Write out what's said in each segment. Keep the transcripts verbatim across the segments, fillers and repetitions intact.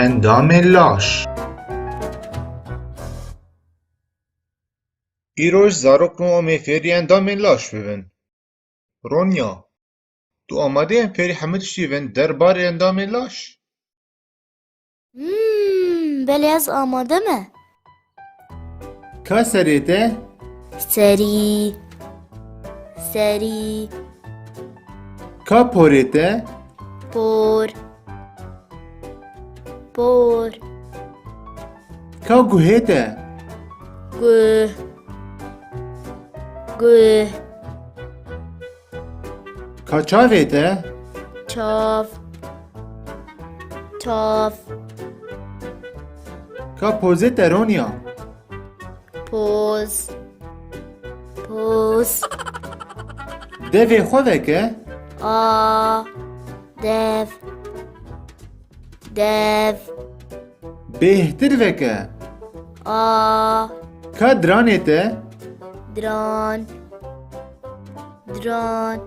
Endamên laş. Îroj zarokno em ê fêrî endamên laş bibin. Ronya, tu amade yî em fêrî hemû tiştî bin derbarê endamên laş? Hmm, belê ez amade me. Ka serê te? Serî. Serî. Ka porê te? Por. Por. Ka guhê te? Guh. Guh. Ka çavê te? Çav. Çav. Ka pozê te Ronya? Poz. Poz. Devê xwe veke. A. Dev. Dev. Bêhtir veke. A. Ka diranê te? Diran. Diran.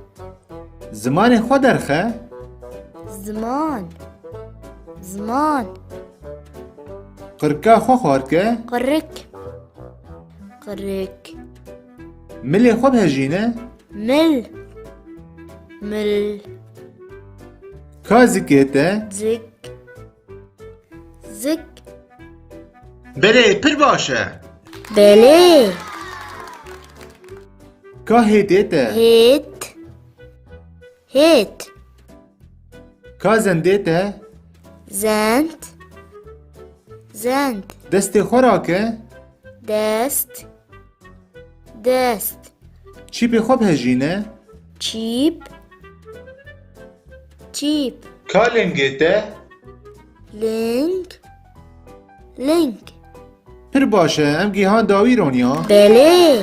Zimanê xwe derxe. Ziman. Ziman. Qirika xwe xwar ke. Qirik. Qirik. Milê xwe bihejîne. Mil. Mil. Ka zikê te? Zik. Zik. Belê, pir baş e. Belê. Ka hêdê te? Hêd. Hêd. Ka zendê te? Zend. Zend. Destê xwe rake. Dest. Dest. Çîpê xwe bihejîne. Çîp. Çîp. Ka lingê te? Ling. Ling. Pir baş e, em gihan dawî Ronya. Belê.